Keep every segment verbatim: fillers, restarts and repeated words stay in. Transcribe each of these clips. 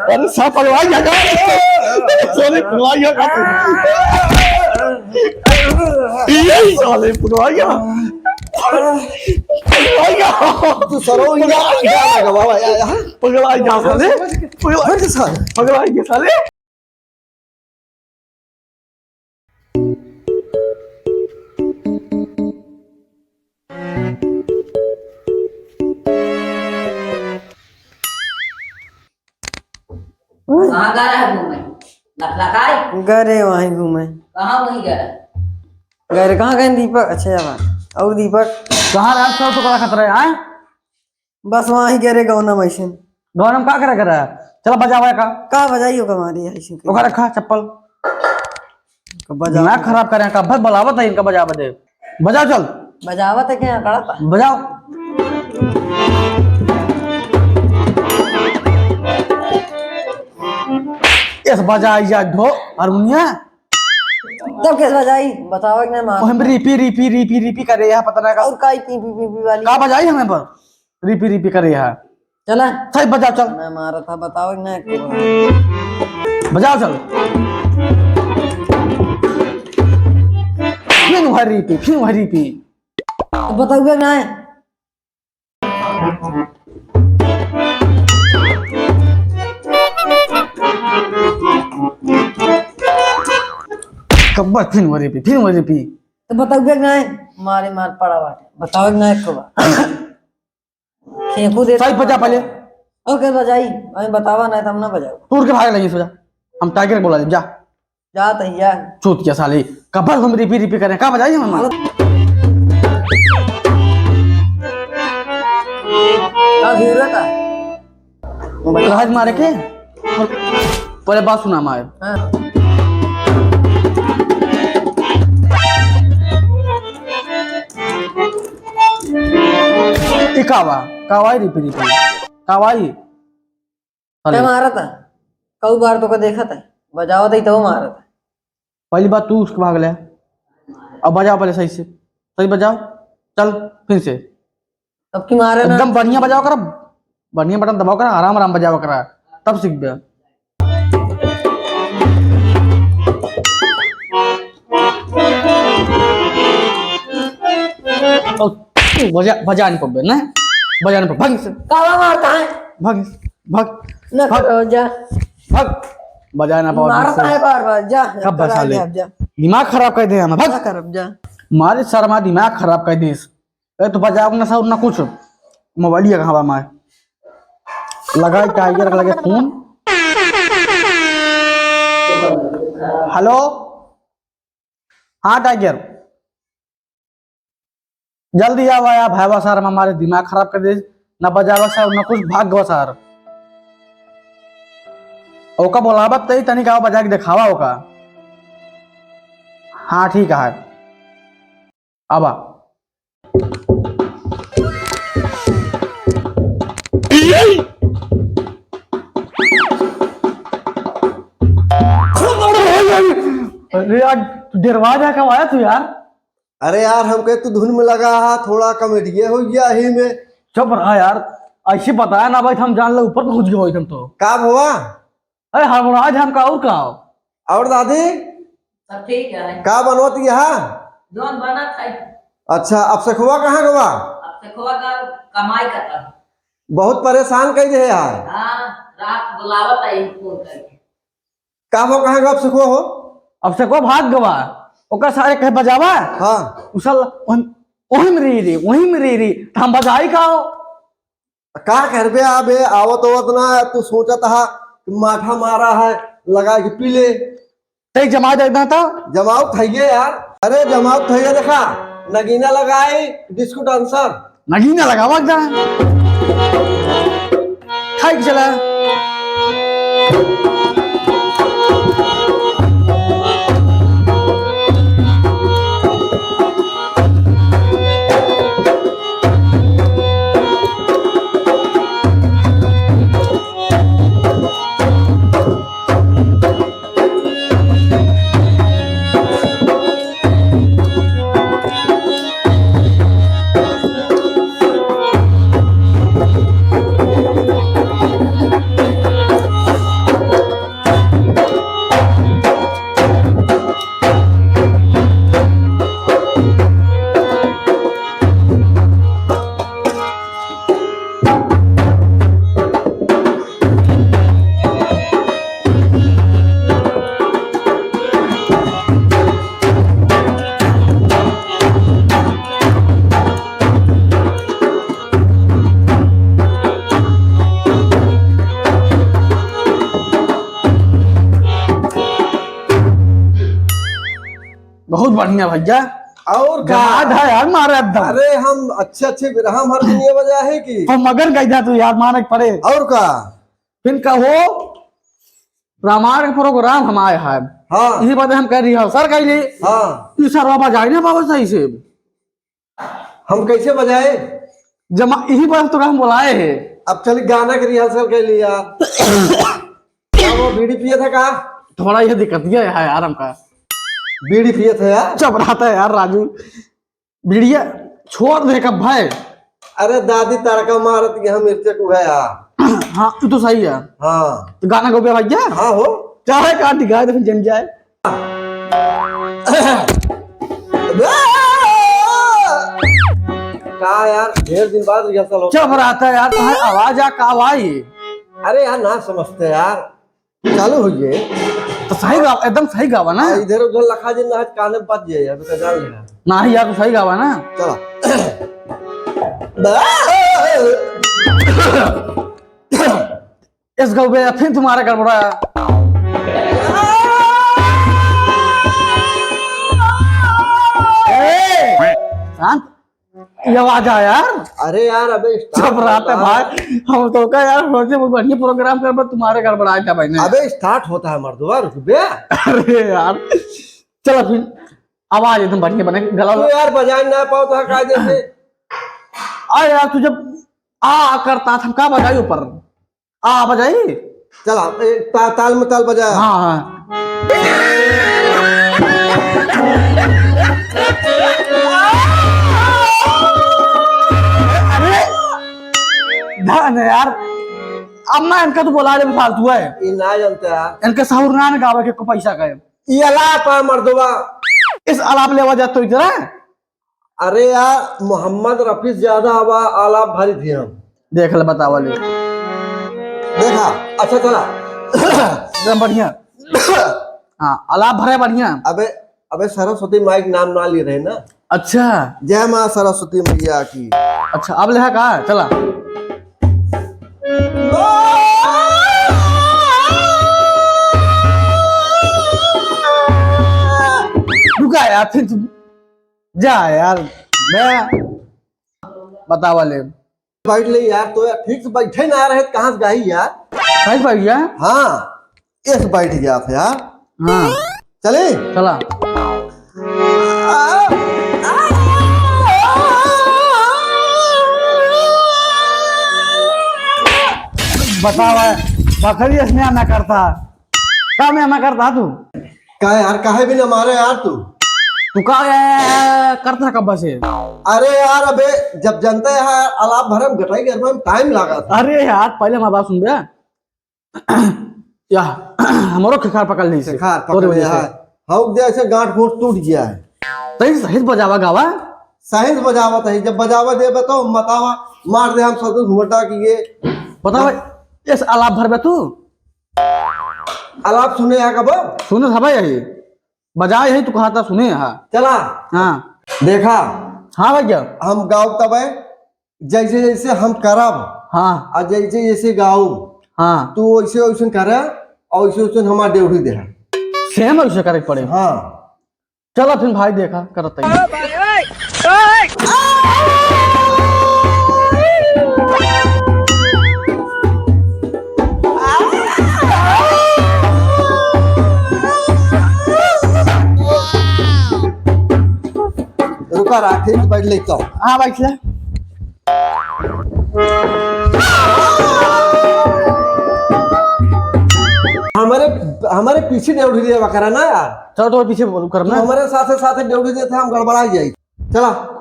अरे साहब, पगला गया का? साले पगला गया का? ये साले पगला गया। पगला गया। तू सरो ही पगला गया। पगला गया साले। पगला गया साले। पगला गया साले। कहाँ गए रहे घूमे? लखलखाए? गए रहे वहीं घूमे। कहाँ वहीं गए रहे? गए रहे, कहाँ गए दीपक? अच्छा, यार, और दीपक? कहाँ रहा? सब तो करा खतरा है, हाँ? बस वहाँ ही गिरे गौनम ऐसे। गौनम का करे करे? चला बजावा का। का बजाई ओका मारी ऐसे के? ओका रखा चप्पल। का बजा दिमाग खराब करे का, भर बलावत है इनका बजावा दे। बजाओ चल। बजावत है क्या कड़ा पा? बजाओ। इस बजाई जा ढो हारमोनिया। तब कैसे बजाई? बताओ कि नहीं मार। हम रिपी, रिपी, रिपी, रिपी करे यहाँ पता ना का। और काई पी, पी, पी, पी वाली? का बजाई हमें पर? रिपी रिपी करे हा। चला। सही बजा चल। मैं मारा था, बताओ ना एक बार। बजा चल। फिर वह रिपी, फिर वह रिपी। तो बताओगे ना। कब्बा फिर वह रिपी, फिर वह रिपी। तो बताओगे ना। मारे मार पड़ा बाटे। बताओ ना एक बार। खेकू दे। सही बजा पहले। ओके, बजाई। अभी बतावा नहीं तो हम ना बजाओ। तू उठ के भाग लगी, सो जा। हम टाइगर के बोला दे, जा। जा तैया। चूतिया साले, कबर हम रिपी रिपी करें, का बजाई हम हमारा? का गिरा था? राज मारे के? पहले बात सुना हमारे। हाँ। ई का बा? का बा ई रिपी रिपी? का बा ई? अरे। क्या मारत है? कऊ बार तो का देखत है, बजावत है तो मारत है। पहली बात तू उसके भाग ले, अब बजाओ पहले सही से, सही बजाओ, चल फिर से। अब की मारे ना। एकदम बढ़िया बजाओ कर, बढ़िया बटन दबाओ कर, आराम आराम बजाओ कर, तब सीख बे। ओ, तू बजा, बजा नहीं पबे ना, बजा नहीं पबे, भाग से। काला मारता है। भाग, भाग, ना भाग। करो, जा। भाग, बजा ना पाओ मारता से। है बार बार, जा, कब करा बसा ले? ले, अब जा। दिमाग खराब कर दे हमें, भाग। क्या करब, जा। मारे शर्मा दिमाग खराब कर दे। ए, तो बजाओ ना साउंड ना कुछ। मोबाइल ये कहाँ बा माय? लगाई टाइगर के लगे फोन। हेलो, हाँ टाइगर, जल्दी आवा यार, भाईवा सार हमारे दिमाग खराब कर दे, ना बजावा सार ना कुछ, भाग गवा सार। ओका बोलावत तई तनिक आवा बजा के देखावा ओका। हाँ ठीक है। आवा। अरे यार, तू डेरवा जा, कब आया तू यार? अरे यार, हम कहे तू धुन में लगा हा, थोड़ा कॉमेडिये हो गया ही में। चुप रहा यार, ऐसे बताया ना भाई, हम जान ले ऊपर पहुंच गए होई हम तो। का भवा? अरे हड़बड़ा आज हमका और का हो? और दादी? सब ठीक है। का बनवत यहाँ? जौन बनत है। अच्छा, अब सखुआ कहाँ गवा? अब सखुआ का कमाई करता। बहुत परेशान कर दे यार। हाँ, रात बुलावत है फोन करके। का हो, कहाँ गवा अब सखुआ हो? अब सखुआ भाग गवा। ओकर सारे कहे बजावा। हाँ। उसल ओहिम, ओहिम री री, ओहिम री री। त हम बजाई का हो? का करबे आबे, आवत आवत ना, तू सोचत हा कि माठा मारा है, लगा के पी ले। तै जमा दे ना तो। जमाव थइये यार। अरे जमाव थइये देखा, नगीना लगाई, डिस्को डांसर। नगीना लगावा जा। खाई के चला। बढ़िया भैया। और का? जमात है यार, मारे एकदम। अरे, हम अच्छे अच्छे बिरहा हर दुनिया बजा है कि। हम मगन गई था तू यार, माने के पड़े। और का? फिर कहो, रामायण के program हम आए हैं। हाँ। इही बात हम कह रही है, सर कह ली। हाँ। ई सर बाबा जाए ना बाबा सही से। हम कैसे बजाए? जमा, इही बात तो हम बुलाए हैं। अब चल गाना के rehearsal कर लिया। क्या वो बीड़ी पिए थे का? थोड़ा ये दिक्कत ये है यार हमका। बीड़ी पिए थे यार? चुप रहता है यार राजू। बीड़िया छोड़ दे कब भाई। अरे दादी तड़का मारत के हम इर्चे को गया। हाँ, तू तो सही है। हाँ। तो गाना गो बे भैया। हाँ हो। चाहे काट दिखाए तो फिर जम जाए। का यार, ढेर दिन बाद rehearsal होता चुप है। रहता है यार, तुम्हारी आवाज आ का आवाज? अरे यार, ना समझते यार, चालू हो गए। तो सही गावा, एकदम सही गावा ना। आ, इधर उधर लखा जी ना, काने बज जाए, अभी तो जान लेना। ना ही यार, तो सही गावा ना। चला। इस गौबे फिर तुम्हारा गड़बड़ा। ए, शांत, ये आवाज आ यार। अरे यार, अबे start चुप रहते होता है। भाई, हम तो का यार सोचे वो बढ़िया program कर, पर तुम्हारे गड़बड़ा था भाई ने। अबे start होता है मर्दवा, रुक बे। अरे यार, चलो फिर आवाज एकदम बढ़िया बने, गला तू यार बजाए ना पाओ तो का जैसे। आ यार, तू जब आ करता था, हम का बजाई ऊपर? आ बजाई? चला, ए, ता-, ताल में ताल बजा। हाँ, हाँ। अरे, धन है यार। अब मैं इनका तो बुला ले, फालतू है। ये ना जानता यार। इनका सहूर ना, ना गावे के को पैसा का है। ये अलाप है मर्दवा। इस अलाप लेवा जात तो इधर है। अरे यार, मोहम्मद रफी से ज्यादा आवा-, आलाप भरी थी हम। देख ले, बतावा ले। देखा, अच्छा चला। एकदम बढ़िया। हाँ, आलाप भरे बढ़िया। अबे, अबे सरस्वती माई के नाम ना ले रहे ना। अच्छा। जय माँ सरस्वती मैया की। अच्छा, अब लेहा का? चला। रुका यार, फिर तुम जा यार, मैं बतावा ले। बैठ ले यार, तो यार ठीक से बैठे ना रहे, कहाँ से गाई यार? सही बैठ गया? हाँ, इस बैठ गया था यार। हाँ। चले? चला। बतावा, बकरी इसने ना करता। का में ना करता तू? का यार, काहे भी ना मारे यार तू? तू का, ए, करता कब से? अरे यार, अबे जब जनता है आलाप भरे में गटाई गरबा में time लागा था। अरे यार, पहले हमारी बात सुन बे। या, हमरो खेखार पकड़ ली से। खेखार पकड़ लिया है। हौक दे ऐसे गांठ गोंठ टूट गया है। तई सही से बजावा गावा। सही से बजावा तई, जब बजावा देबे तो मतावा, मार दे हम सब घुमटा की ये। बतावा, इस आलाप भरबे तू? आलाप सुने हा कबो? सुने था भाई यही। बजाए है तू कहा था सुने हा। चला। हाँ। देखा। हाँ भैया। हम गाओ तबे जैसे जैसे हम करब। हाँ। आ जैसे जैसे गाओ। हाँ। तू वैसे वैसे करे और वैसे वैसे हमार ड्यूटी दे। Same वैसे करे के पड़े। हाँ। चला फिर भाई देखा करत है। रुका रहा, ठीक बैठ ले तो। हाँ, बैठ ले। हमारे, हमारे पीछे ड्यूटी देवा करा ना यार। चलो, तो पीछे बोल करना। हमारे साथे साथे ड्यूटी देते हम गड़बड़ा जाई। चला।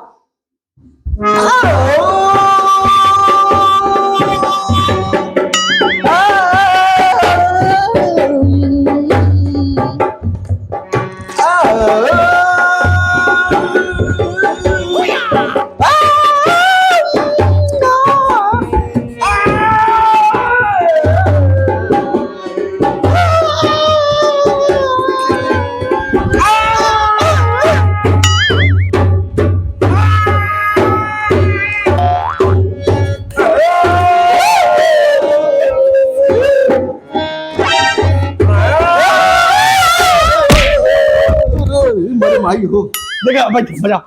देखा, बैठ, बजा।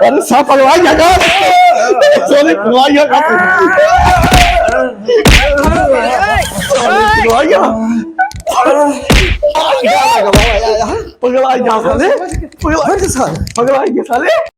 अरे, साहब, पगला गया का? सॉरी, पगला गया का? पगला गया। पगला गया साले। पगला गया साले। पगला गया साले।